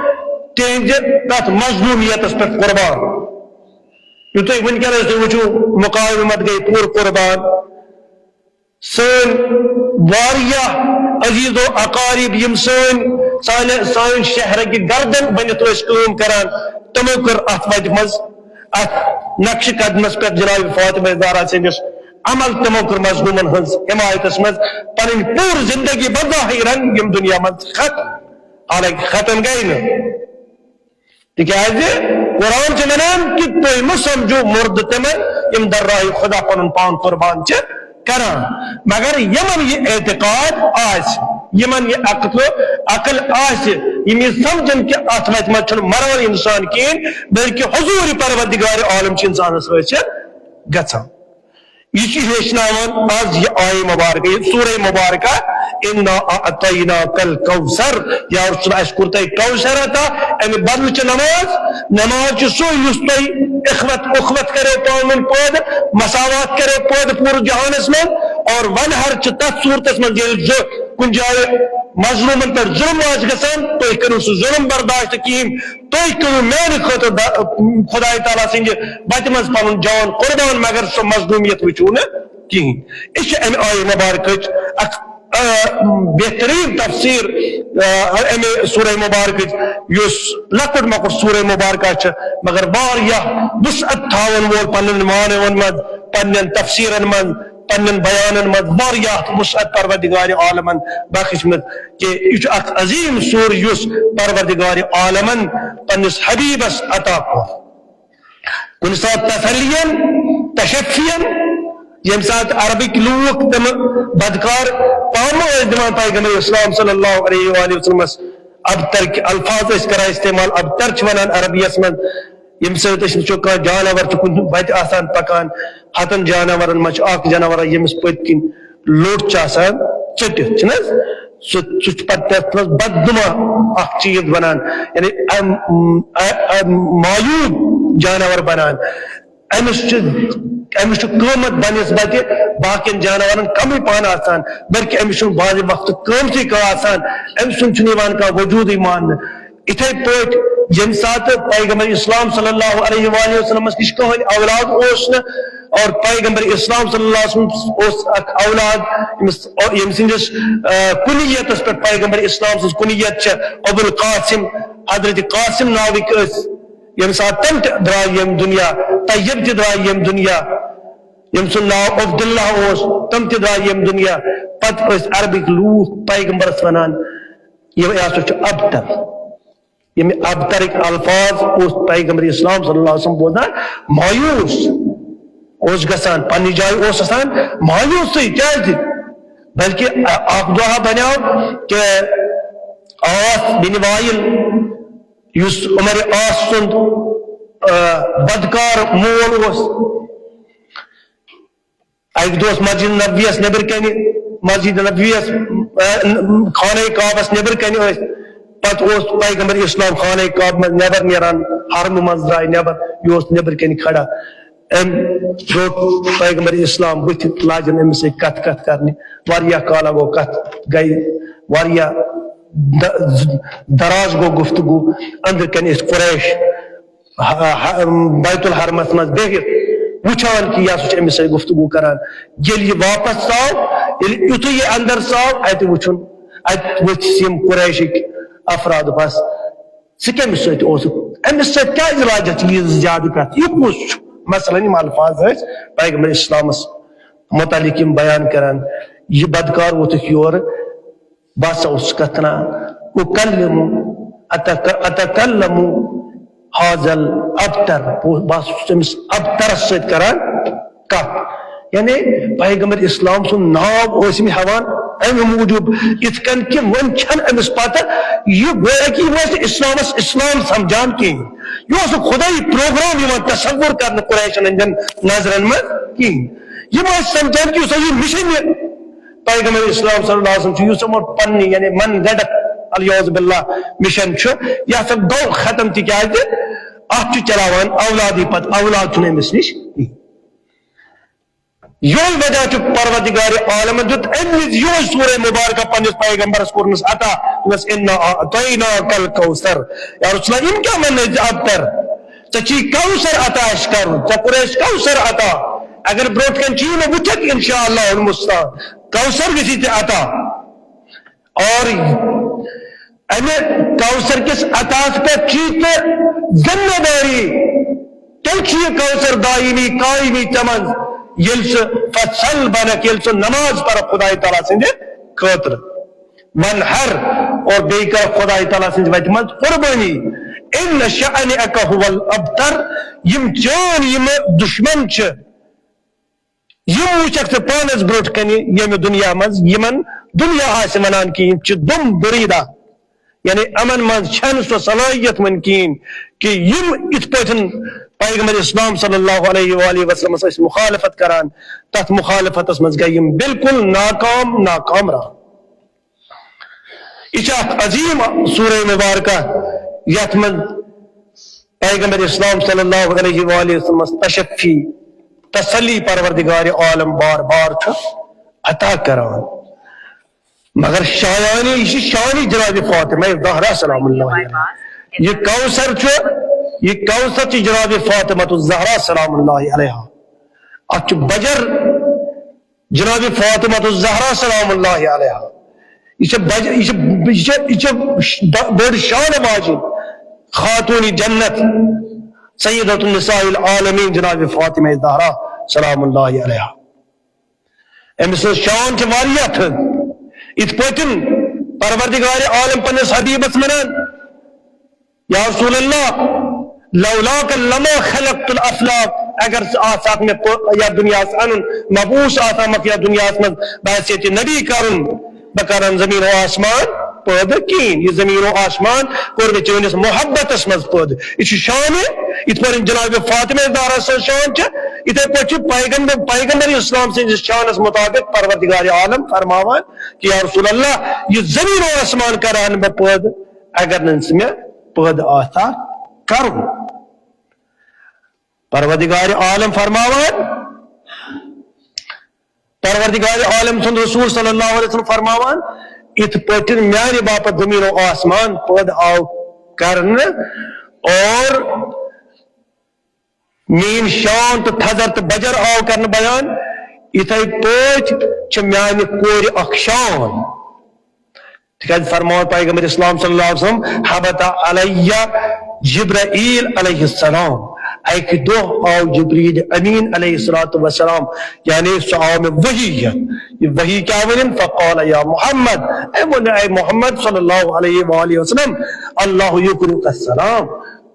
تِہنٛدِ تَتھ مظلوٗمیتَس پٮ۪ٹھ قۄربان۔ یُتھُے وٕنکیٚنَس تُہۍ وٕچھِو، مقاومت گٔے پوٗرٕ قۄربان۔ سٲنۍ واریاہ عزیز و اقارب، یِم سٲنۍ، سانہِ، سانہِ شہرٕکۍ گردن بٔنِتھ ٲسۍ کٲم کران، تِمو کٔر اَتھ وَتہِ منٛز، اَتھ نقشہِ قدمس پٮ۪ٹھ جناب فاطمہ زہرا سٕنٛدِس عمل، تِمو کٔر مظلوٗمن ہٕنٛز حمایتس منٛز پنٕنۍ پوٗرٕ زندگی بظاہرن یِم دُنیا منٛز ختم۔ حالانکہ ختم گٔے نہٕ۔ تِکیازِ قرآن چھُ وَنان کہِ تُہۍ مہٕ سمجھو مُردٕ تِمن، یِم درگاہہِ خدا پنُن پان قربان چھِ کران۔ مگر یِمن یہِ اعتقاد آسہِ، یِمن یہِ عقل، عقل آسہِ، یِم یہِ سمجھن کہِ اتھ وتہِ منٛز چھُنہٕ مران انسان کِہیٖنۍ، بلکہِ حضور پروردگار عالم چھُ انسانس حٲصِل گژھان۔ یہِ چھُ ہیٚچھناوان از یہِ آیہِ مبارکہ، یہِ سورہ مبارکہ، انا اعطیناک الکوثر، یا رسول، اَسہِ کوٚر تۄہہِ کوثر عطا، اَمہِ بدلہٕ چھِ نماز۔ نماز چھُ سُہ یُس تۄہہِ اخوت، اخوت کریو پانہٕ ؤنۍ پٲدٕ، مساوات کریو پٲدٕ پوٗرٕ جہانس منٛز، اور وَنہَر چھِ تَتھ صوٗرتس منٛز ییٚلہِ زٕ کُنہِ جایہِ مظلوٗمن پٮ۪ٹھ ظُلم آسہِ گژھان، تُہۍ کٔرِو سُہ ظُلم برداشت کِہیٖنۍ، تُہۍ کٔرِو میانہِ خٲطرٕ د-، خدای تعالیٰ سٕنٛدِ وتہِ منٛز پنُن جان قربان، مگر سۄ مظلوٗمیت وٕچھِو نہٕ کِہیٖنۍ۔ یہِ چھِ اَمہِ آیہِ مبارکٕچ اکھ، آ، بہتریٖن تفسیٖر، آ، اَمہِ سورہ مبارکٕچ، یُس لۄکُٹ مۄکُٹ سورہ مبارکہ چھِ، مگر واریاہ وسعت تھاوَن وول پننٮ۪ن معنیَن منٛز، پننٮ۪ن تفسیٖرن منٛز، پننٮ۪ن بیانن منٛز واریاہ وسعت پروردگار عالمن بخشمٕژ۔ کہ یہِ چھُ اکھ عظیٖم سوٗر یُس پروردگار عالمن پننِس حبیبس عطا کوٚر۔ کُنہِ ساتہٕ تسلین، تشفین، ییٚمہِ ساتہٕ عربٕکۍ لوٗکھ تِم بدکار پامہٕ ٲسۍ دِوان پیغمبر اسلام صلی اللہ علیہ وآلہ وسلمس ابتر کہِ الفاظ ٲسۍ کران استعمال، ابتر چھِ ونان عربیس منٛز، ییٚمہِ سۭتۍ أسۍ وٕچھو کانٛہہ جانور چھُ کُنہِ وتہِ آسان پکان، ہتن جانورن منٛز چھُ اکھ جانورا ییٚمِس پٔتۍ کِنۍ لوٚٹ چھُ آسان ژٔٹِتھ، چھُنہٕ حظ؟ سُہ، سُہ چھُ پتہٕ تتھ منٛز بدنما اکھ چیٖز بنان، یعنی ام-، ا-، ا-، معیوب جانور بنان۔ أمِس چھُ، أمِس چھُ قۭمت بنسبتِ باقین جانورن کمٕے پہن آسان، بلکہِ أمِس چھُنہٕ بعضِ وقتہٕ قۭمتھٕے کانٛہہ آسان، أمۍ سُنٛد چھُنہٕ یِوان کانٛہہ وجوٗدٕے ماننہٕ۔ اِتھے پٲٹھۍ ییٚمہِ ساتہٕ پیغمبر اسلام صلی اللہ علیہ وآلہ وسلمس نِش کٕہٕنۍ اولاد اوس نہٕ، اور پیغمبر اسلام صلی اللہ علیہ وسلم اوس اکھ اولاد، أمِس، ییٚمہِ سٕنٛدِس، آ، کُنیتس پٮ۪ٹھ پیغمبر اسلام سٕنٛز کُنیت چھےٚ ابو القاسم، حضرت قاسم ناوٕکۍ ٲسۍ۔ ییٚمہِ ساتہٕ تِم تہِ درٛاے ییٚمہِ دُنیا، طیب تہِ درٛاے ییٚمہِ دُنیا، ییٚمہِ سُنٛد ناو عبداللہ اوس، تِم تہِ درٛاے ییٚمہِ دُنیا۔ پتہٕ ٲسۍ عربٕکۍ لوٗکھ پیغمبرس ونان، یہِ ہسا چھُ ابتر۔ ییٚمہِ ابترٕکۍ الفاظ اوس پیغمبر اسلام صلی اللہ علیہ وسلم بوزان، مایوس اوس گژھان، پننہِ جایہِ اوس آسان مایوسٕے۔ کیازِ؟ بلکہِ اکھ دۄہ بنیو کہِ عاص بن وائل، یُس عمر عاص سُنٛد، آ، بدکار مول اوس، اکہِ دۄہ اوس مسجد نبویس نیبر کنہِ، مسجد نبویس، آ، خانہ کعبس نیبر کنہِ ٲسۍ۔ پتہٕ اوس پیغمبر اسلام خانہ کعبہ منٛز نیبر نیران، حرمہٕ منٛز درٛاے نیبر، یہِ اوس نیبر کنہِ کھڑا۔ أمۍ روٚٹ پیغمبر اسلام بٕتھِ، لاجن أمِس سۭتۍ کتھ کتھ کرنہِ۔ واریاہ کالا گوٚو کتھ، گٔے واریاہ د-، دراز گوٚو گفتگو۔ أنٛدرٕ کنہِ ٲسۍ قریش، ح-، ح-، بیت الحرمس منٛز بِہِتھ وٕچھان کہِ یہِ ہسا چھُ أمِس سۭتۍ گفتگو کران۔ ییٚلہِ یہِ واپس ژاو، ییٚلہِ یُتھُے یہِ اندر ژاو، اتہِ وٕچھُن، اتہِ وٕچھ یِم قریشٕکۍ افراد، بس، ژٕ کٔمِس سۭتۍ اوسُکھ؟ أمِس سۭتۍ کیازِ لاجکھ یہِ زیادٕ کتھ؟ یہِ کُس چھُ؟ مثلاً، یِم الفاظ ٲسۍ پیغمبر اسلامس متعلق یِم بیان کران۔ یہِ بدکار ووتُکھ یورٕ، بہٕ ہسا اوسُس کتھ کران، اکلم، اتک-، اتکلم هذا الابتر، بہٕ ہسا چھُس أمِس ابترس سۭتۍ کران کتھ۔ یعنی پیغمبر اسلام سُنٛد ناو ٲسۍ یِم ہٮ۪وان اَمہِ موٗجوٗب، یِتھ کٔنۍ کہِ وۄنۍ چھَنہٕ أمِس پتہ، یہِ گویا کہِ یِم ٲسۍ نہٕ اسلامس اسلام سمجھان کِہیٖنۍ۔ یہِ اوس نہٕ خۄدٲیی پروگرام یِوان تصور کرنہٕ قریشن ہٕنٛدٮ۪ن نظرن منٛز کِہیٖنۍ۔ یِم ٲسۍ سمجھان کہِ یُس ہسا یہِ مِشن یہِ پیغمبر اسلام صلی اللہ علیہ وسلم چھُ، یُس یِمن پننہِ یعنی من گڑھ الیاذ باللہ مِشن چھُ، یہِ ہسا گوٚو ختم، تِکیازِ اتھ چھُ چلاوان اولادٕے پتہٕ اولاد چھُنہٕ أمِس نِش کِہیٖنۍ۔ یہے وجہ چھُ پروردگار عالمن دیُت امہِ وِزِ یہے سورہ مبارکہ پننِس پیغمبرس کوٚرمُت عطا، دوٚپمس، "انا اعطیناک الکوثر۔" یا رسول اللہ، یِم کیٛاہ وننس زِ ابتر؟ ژےٚ چھی کوثر عطا اَسہِ کرُن، ژےٚ کوٚر اَسہِ کوثر عطا۔ اگر برونٛٹھ کَنہِ چھی نہٕ وٕچھکھ، انشاءاللہ المستعان، کوثر گژھی ژےٚ عطا۔ اور امہِ کوثر کِس عطاہس پٮ۪ٹھ چھی ژےٚ ذمہ داری، تیٚلہِ چھُ یہِ کوثر دائمی قائمی ژےٚ منٛز، ییٚلہِ ژٕ فصل بنکھ، ییٚلہِ ژٕ نماز پرکھ خدائے تعالیٰ سٕنٛدِ خٲطرٕ۔ وانحر، اور بیٚیہِ کر خدائے تعالیٰ سٕنٛزِ وتہِ منٛز قربٲنی۔ ان شانئک هو الابتر، یِم چٲنۍ یِم دشمن چھِ، یِم وٕچھکھ ژٕ پانس برونٛٹھ کنہِ ییٚمہِ دُنیا منٛز، یِمن دُنیا آسہِ ونان کہِ یِم چھِ دُم بریدہ، یعنی یِمن منٛز چھنہٕ سۄ صلٲحیت وۄنۍ کِہیٖنۍ کہِ یِم یِتھ پٲٹھۍ پیغمبر اسلام صلی اللہ علیہ وآلہ وسلمس ٲسۍ مخالفت کران، تتھ مخالفتس منٛز گٔے یِم بالکل ناکام، ناکامران۔ یہِ چھِ اکھ عظیم سورہ مبارکہ، یتھ منٛز پیغمبر اسلام صلی اللہ علیہ وآلہ وسلمس تشفی، تسلی پروردگار عالم بار بار چھُ عطا کران۔ مگر شایانی، یہِ چھِ شانی جناب فاطمہ زہرا سلام اللہ علیہا۔ یہِ کوثر چھُ، یہِ کوثر چھِ جناب فاطمہ الزہرا سلام اللہ علیہا۔ اتھ چھُ بجر جناب فاطمہ الزہرا سلام اللہ علیہا۔ یہِ چھِ بج-، یہِ چھِ، یہِ چھِ، یہِ چھِ ش-، ب-، بٔڑ شان واجِنۍ خاتون جنت سیدۃ النساء العالمین جناب فاطمہ زہرا سلام اللہ علیہا۔ أمۍ سٕنٛز شان چھِ واریاہ تھٔز۔ یِتھ پٲٹھۍ پروردگار عالم پننِس حبیبس ونان، یا رسول اللہ، لولاک لما خلقت الافلاک، اگر ژٕ آسہٕ ہاکھ مےٚ پٲ-، یتھ دُنیاہس انُن، مبعوث آسہٕ ہامکھ یتھ دُنیاہس منٛز، بہٕ آسہٕ ییٚتہِ نبی کرُن، بہٕ کرن زمین و آسمان پٲدٕ کِہیٖنۍ۔ یہِ زمین و آسمان کوٚر مےٚ چٲنِس محبتس منٛز پٲدٕ۔ یہِ چھُ شانہِ، یِتھ پٲٹھۍ جناب فاطمہ زہرا سٕنٛز شان چھِ، یِتھے پٲٹھۍ چھُ پیغمبر، پیغمبر اسلام سٕنٛدِس شانس مطابق پروردگار عالم فرماوان کہ یا رسول اللہ، یہِ زمین و آسمان کرہن بہٕ پٲدٕ، اگر نہٕ ژٕ مےٚ پٲدٕ آسہٕ ہاکھ کرُن۔ پروردگار عالم فرماوان، پروردگار عالم سُنٛد رسول صلی اللہ علیہ وسلم فرماوان، یِتھ پٲٹھۍ میانہِ باپتھ زمین و آسمان پٲدٕ آو کرنہٕ اور میٲنۍ شان تہٕ تھزر تہٕ بجر آو کرنہٕ بیان، یِتھے پٲٹھۍ چھِ میانہِ کورِ اکھ شان۔ تِکیازِ فرماوان پیغمبر اسلام صلی اللہ علیہ وسلم، حبط علی جبرائیل علیہ السلام، اکہِ دۄہ آو جبریل امین علیہ الصلوۃ والسلام، یعنی سُہ آو مےٚ وحی ہٮ۪تھ۔ یہِ وحی کیٛاہ ؤنِن؟ فقال یا محمد، أمۍ ووٚن، اے محمد صلی اللہ علیہ وآلہ وسلم، اللہ یقرئک السلام،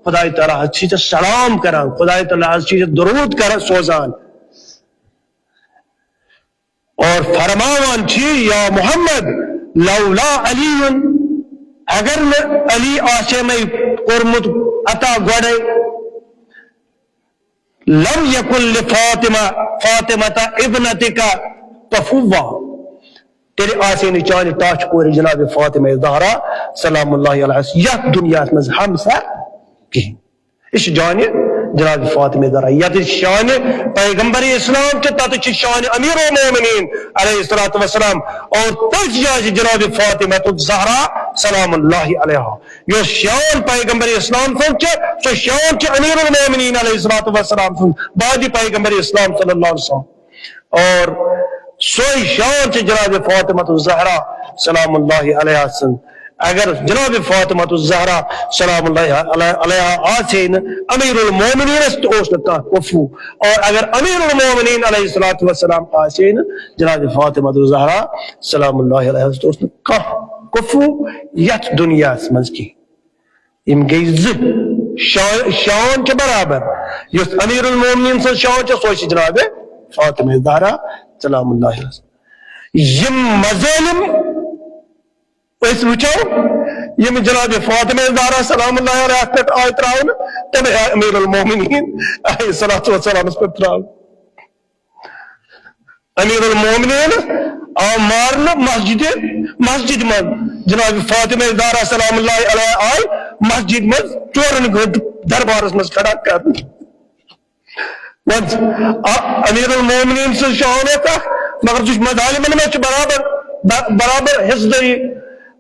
خدائے تعالیٰ حظ چھِ ژےٚ سلام کران، خدائے تعالیٰ حظ چھِ ژےٚ درود کران سوزان۔ اور فرماوان چھِ، یا محمد، لولا علی، اگر نہٕ علی آسہِ ہے مےٚ کوٚرمُت عطا گۄڈے، لم یکن لفاطمہ، فاطمہ ابنتک کفوا، تیٚلہِ آسہِ ہے نہٕ چانہِ ٹاٹھۍ کورِ جناب فاطمہ زہرا سلام اللہ علیہا یتھ دُنیاہس منٛز ہمسر کِہیٖنۍ۔ یہِ چھِ جانہِ جناب فاطمہ زہرا۔ یتھ شانہِ پیغمبر اسلام چھِ، تتھ چھِ شانہِ امیر المومنین علیہ الصلوۃ والسلام، اور تٔتھۍ جایہِ چھِ جناب فاطمہ الزہرا سلام اللہ علیہا۔ یۄس شان پیغمبر اسلام سٕنٛز چھِ، سۄ شان چھِ امیر المومنین علیہ الصلوۃ والسلام سٕنٛز بعد پیغمبر اسلام صلی اللہ علیہ وسلم۔ اور سۄے شان چھِ جناب فاطمہ الزہرا سلام اللہ علیہا سٕنٛز۔ اگر جناب فاطمہ الزہرا سلام اللہ علیہا آسہِ ہے نہٕ، امیر المومنینس تہِ اوس نہٕ کانٛہہ کفو۔ اور اگر امیر المومنین علیہ الصلوۃ والسلام آسہِ ہے نہٕ، جناب فاطمہ الزہرا سلام اللہ علیہا تہِ اوس نہٕ کانٛہہ کفو یتھ دُنیاہس منٛز کینٛہہ۔ یِم گٔے زٕ۔ شا-، شان چھِ برابر۔ یۄس امیر المومنین سٕنٛز شان چھِ، سۄے چھِ جناب فاطمہ زہرا سلام اللہ علیہا۔ یِم مظالم أسۍ وٕچھو، یِم جناب فاطمہ زہرا سلام اللہ علیہا پٮ۪ٹھ آیہِ ترٛاونہٕ، تِم آیہِ امیر المومنین علیہ الصلوۃ والسلامس پٮ۪ٹھ ترٛاونہٕ۔ امیر المومنین آو مارنہٕ مسجد، مسجد منٛز۔ جناب فاطمہ زہرا سلام اللہ علیہا آیہِ مسجد منٛز ژورن گٲنٛٹہٕ دربارس منٛز کھڑا کرنہٕ۔ وۄنۍ، آ، امیر المومنین سٕنٛز شہادت اکھ، مگر سُہ چھُ مظالمن منٛز چھُ برابر، ب-، برابر حصہٕ دٲری،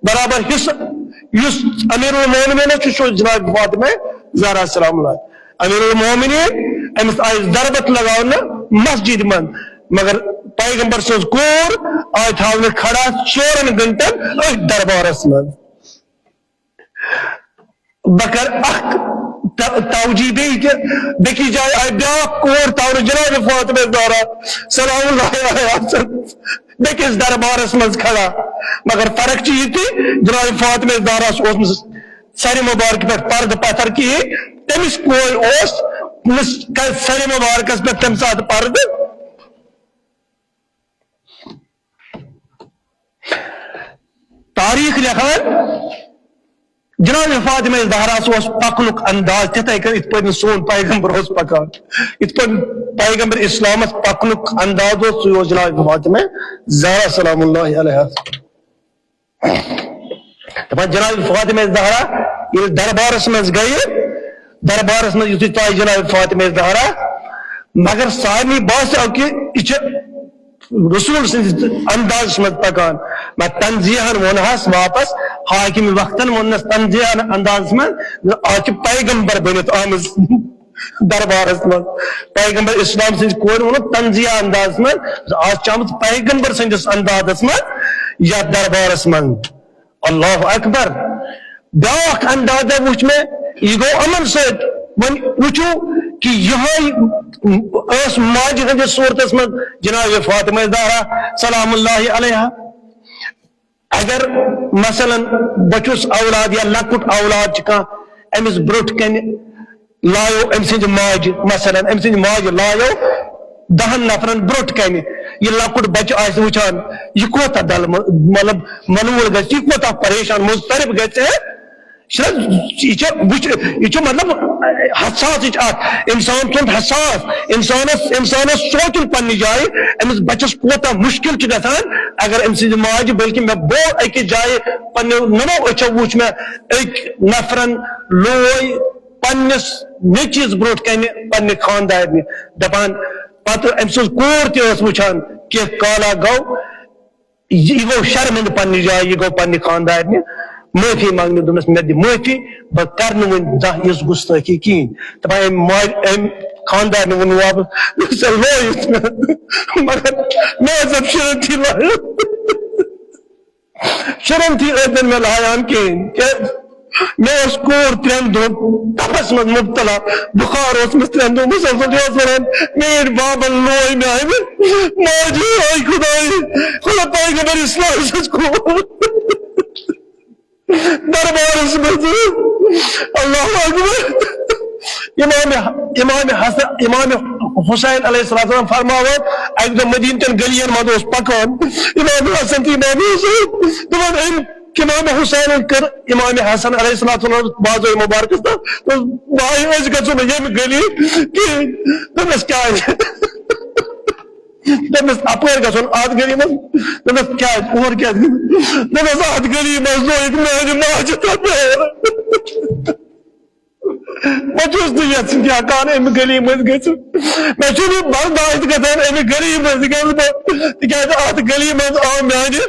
برابر حصہٕ۔ یُس امیر المومنین چھُ، سُہ چھُ جناب فاطمہ زہرا سلام اللہ۔ امیر المومنین، أمِس آیہِ ضربت لگاونہٕ مسجد منٛز، مگر پیغمبر سٕنٛز کوٗر آیہِ تھاونہٕ کھڑا ژورن گھنٹن أتھۍ دربارس منٛز۔ بہٕ کرٕ اکھ ت-، توجیہ بیٚیہِ تہِ۔ بیٚکِس جایہِ آیہِ بیٛاکھ کور تھاونہٕ، جناب فاطمہ زہرا سلام اللہ علیہا بیٚکِس دربارس منٛز کھڑا۔ مگر فرق چھِ یہِ تہِ، جناب فاطمہ زہرا اوس نہٕ سرِ مبارک پٮ۪ٹھ پردٕ پتھر کِہیٖنۍ، تٔمِس کورِ اوس نہٕ س-، سرِ مبارکس پٮ۪ٹھ تَمہِ ساتہٕ پردٕ۔ تاریخ لیکھان، جناب فاطمہ زہراہس اوس پکنُک انداز تِتھے کٔنۍ یِتھ پٲٹھۍ نہٕ سون پیغمبر اوس پکان، یِتھ پٲٹھۍ پیغمبر اسلامس پکنُک انداز اوس، سُے اوس جناب فاطمہ زہرا سلام اللہ علیہا۔ دپان جناب فاطمہ زہرا ییٚلہِ دربارس منٛز گٔیہِ، دربارس منٛز یُتھُے ژایہِ جناب فاطمہ زہرا، مگر سارنٕے باسیو کہِ یہِ چھِ رسول سٕنٛدِس اندازس منٛز پکان۔ مگر تنزیہن ووٚنہس واپس، حاکم وقتن ووٚننس تنزیہن اندازس منٛز، آز چھِ پیغمبر بٔنِتھ آمٕژ دربارس منٛز۔ پیغمبر اسلام سٕنٛزِ کورِ ووٚنُکھ تنزیہ اندازس منٛز، آز چھِ آمٕژ پیغمبر سٕنٛدِس اندازس منٛز یتھ دربارس منٛز۔ اللہ اکبر۔ بیاکھ اندازہ وُچھ مےٚ، یہِ گوٚو یِمن سۭتۍ۔ وۄنۍ وٕچھِو کہِ یِہوٚے ٲس ماجہِ ہٕنٛدِس صوٗرتس منٛز جناب فاطمہ زہرا سلام اللہ علیہا۔ اگر مثلاً بہٕ چھُس اولاد یا لۄکُٹ اولاد چھُ کانٛہہ، أمِس برٛونٛٹھ کنہِ لایو أمۍ سٕنٛزِ ماجہِ، مثلاً أمۍ سٕنٛزِ ماجہِ لایو دَہَن نفرن برٛونٛٹھ کنہِ، یہِ لۄکُٹ بچہٕ آسہِ وٕچھان، یہِ کوتاہ دل م-، مطلب ملوٗل گژھِ، یہِ کوتاہ پریشان مضطرب گژھِ۔ چھُنہ، یہِ چھُ وٕچھ، یہِ چھُ مطلب حساسٕچ اکھ، انسان سُنٛد حساس، انسانس، انسانس سونٛچُن پننہِ جایہِ، أمِس بچس کوتاہ مشکل چھُ گژھان اگر أمۍ سٕنٛزِ ماجہِ، بلکہِ مےٚ بوو أکِس جایہِ، پننیو ننو أچھو وٕچھ مےٚ، أکۍ نفرن لوے پننِس نیٚچوِس برونٛٹھ کنہِ پننہِ خاندارنہِ، دپان، پتہٕ أمۍ سٕنٛز کوٗر تہِ ٲس وٕچھان، کینٛہہ کالا گوٚو، یہِ گوٚو شرمندٕ پننہِ جایہِ، یہِ گوٚو پننہِ خاندارنہِ معٲفی منٛگنہِ، دوٚپنس، مےٚ دِ معٲفی، بہٕ کرٕ نہٕ وۄنۍ زانٛہہ یِژھ گُستٲخی کِہیٖنۍ۔ دپان، أمۍ ماجہِ، أمۍ خاندارنہِ ووٚن واپس، "ژےٚ لویُتھ مےٚ، مگر مےٚ ٲس اتھ شٲنتی لایق۔" شرم تھی ٲسۍ نہٕ مےٚ لایان کِہیٖنۍ۔ کیٛازِ؟ مےٚ ٲس کوٗر ترٛٮ۪ن دۄہَن تپس منٛز مُبتلا، بُخار اوس مےٚ ترٛٮ۪ن دۄہَن مسلسل۔ یہِ ٲس وَنان، "میٛٲنۍ بابن لوے مےٚ اَمہِ ماجہِ، آے خدایہِ، خدا پیغمبر اسلام سٕنٛز کوٗر۔" دربارس منٛز۔ اللہ اکبر۔ امام، امام حسن، امام حسین علیہ السلام فرماوان، اکہِ دۄہ مدینہ چٮ۪ن گلیَن منٛز اوس پکان امام حسن تہٕ امام حسین، دپان، أمۍ امام حسینن کٔر امام حسن علیہ السلام بازو مبارکس تہٕ دوٚپُس، "بھائی، أسۍ گژھو نہٕ ییٚمہِ گلی کِہیٖنۍ۔" دوٚپنس، "کیٛازِ؟" دوٚپنس، "اپٲرۍ گژھُن اتھ گلی منٛز؟" دوٚپنس، "کیٛازِ؟ اور کیٛازِ گژھُن؟" دوٚپنس، "اتھ گلی منٛز لوٚگ میانہِ ماجہِ تپیر۔ بہٕ چھُس نہٕ یژھان ہٮ۪کان امہِ گلی منٛز گٔژھِتھ۔ مےٚ چھُنہٕ برداشت گژھان امہِ گلی منٛز گژھٕ بہٕ، تِکیٛازِ اتھ گلی منٛز آو میانہِ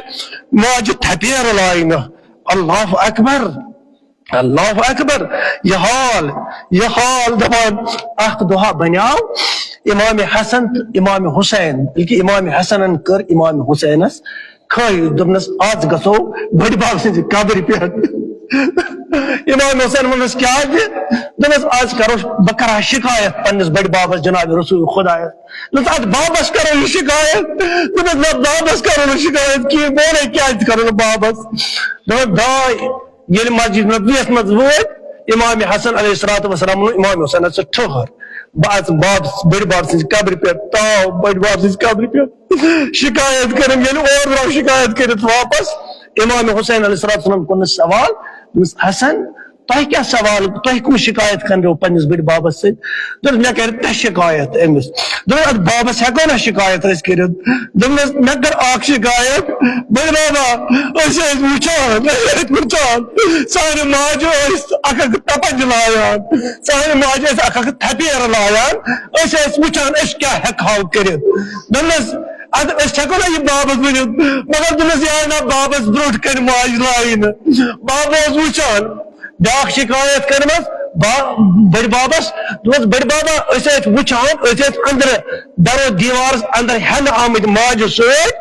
ماجہِ تھپیر لاینہٕ۔" اللہ اکبر۔ اللہ اکبر۔ یہِ حال، یہِ حال دپان، اکھ دۄہا بنیاو امام حسن تہٕ امام حسین، بلکہ امام حسنن کٔر امام حسینس خٲہِش، دوٚپنس، "از گژھو بٔڈِ بب سٕنٛزِ قبرِ پٮ۪ٹھ۔" امام حسین ووٚننس، "کیٛازِ؟" دوٚپنس، "از کرو، بہٕ کرٕ ہا شکایت پننِس بٔڈِ ببس جناب رسول خدایس۔" دوٚپنس، "اتھ بابس کرو یہِ شکایت؟" دوٚپنس، "نہ، بابس کرو نہٕ شکایت کینٛہہ، بہٕ ونے کیٛازِ کرو نہٕ بابس؟" دوٚپنس، داے ییٚلہِ مسجد نبویَس منٛز وٲتۍ، امام حسن علیہ الصلوۃ والسلام ووٚن امام حسینس، "ژٕ ٹھٔہر۔" بہٕ اژٕ بابس، بٔڑۍ بب سٕنٛزِ قبرِ پٮ۪ٹھ، تاو بٔڑۍ بب سٕنٛزِ قبرِ پٮ۪ٹھ شکایت کٔرٕم۔ ییٚلہِ اور درٛاو شکایت کٔرِتھ واپس، امام حسین علیہ السلام کُن سوال، دوٚپمس، حسن، تۄہہِ کیٛاہ سوال، تۄہہِ کُس شکایت کرنو پننِس بٔڑۍ بابس سۭتۍ؟ دوٚپُن، مےٚ کرِ تۄہہِ شکایت أمِس۔ دوٚپُن، اتھ بابس ہٮ۪کو نا شکایت أسۍ کٔرِتھ؟ دوٚپنس، مےٚ کٔر اکھ شکایت، بٔڑۍ بابا، أسۍ ٲسۍ وٕچھان، أسۍ ٲسۍ وٕچھان، سانہِ ماجہِ ٲسۍ اکھ اکھ تپنج لایان، سانہِ ماجہِ ٲسۍ اکھ اکھ تھپیرٕ لایان، أسۍ ٲسۍ وٕچھان، أسۍ کیٛاہ ہٮ۪کہٕ ہاو کٔرِتھ؟ دوٚپنس، ادٕ أسۍ ہٮ۪کو نا یہِ بابس ؤنِتھ؟ مگر دوٚپنس، یہِ آیہِ نا بابس برونٛٹھ کنہِ ماجہِ لایہِ نہٕ۔ بابا اوس وٕچھان، بیٛاکھ شکایت کٔرمٕژ با-، بٔڑۍ بابس، دوٚپمس، بٔڑۍ بابا، أسۍ ٲسۍ وٕچھان، أسۍ ٲسۍ أنٛدرٕ درو دیوارس اندر ہٮ۪نہٕ آمٕتۍ ماجہِ سۭتۍ،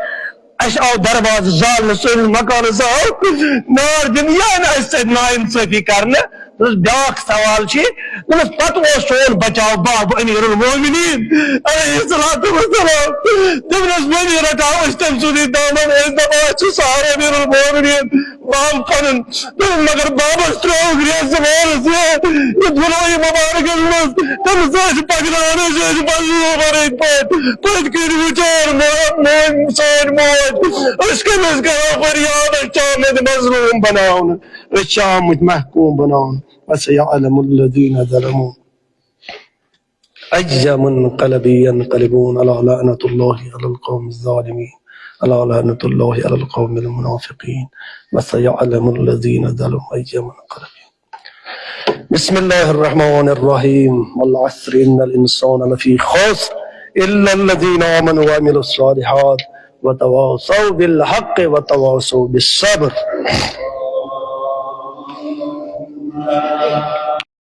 اَسہِ آو دروازٕ زالنہٕ، سٲنِس مکانس آو نار دِنہٕ، یہِ آیہِ نہٕ اَسہِ سۭتۍ ناانصٲفی کرنہٕ۔ دوٚپمس، بیٛاکھ سوال چھِ، دوٚپمس، پتہٕ اوس سون بچاو باب امیر المومنین علیہ الصلوۃ والسلام۔ دوٚپنس، وۄنۍ رٹاو أسۍ تٔمۍ سُنٛدُے دامن، أسۍ دپان، أسۍ چھِ سہارٕ امیر المومنین، باب پنُن۔ دوٚپُن، مگر بابس ترٛووُکھ ریٚژ وٲرس یہِ، یہِ دُلٲیی مُبارکس منٛز۔ تٔمِس ٲسۍ پکناوان، أسۍ ٲسۍ پکناوان أتھۍ پٲٹھۍ۔ پٔتۍ کِنۍ وٕچھان مو-، مو-، سٲنۍ موج۔ أسۍ کٔمِس کرو فریاد؟ أسۍ چھِ آمٕتۍ مظلوم بناونہٕ، أسۍ چھِ آمٕتۍ محکوم بناونہٕ۔ وسیعلم الذین ظلموا أي منقلب ينقلبون، ألا لعنة الله على القوم الظالمين، ألا لعنة الله على القوم المنافقين، وسيعلم الذين ظلموا أي منقلب. بسم الله الرحمن الرحيم. والعصر إن الإنسان لفي خسر إلا الذين آمنوا وعملوا الصالحات وتواصوا بالحق وتواصوا بالصبر.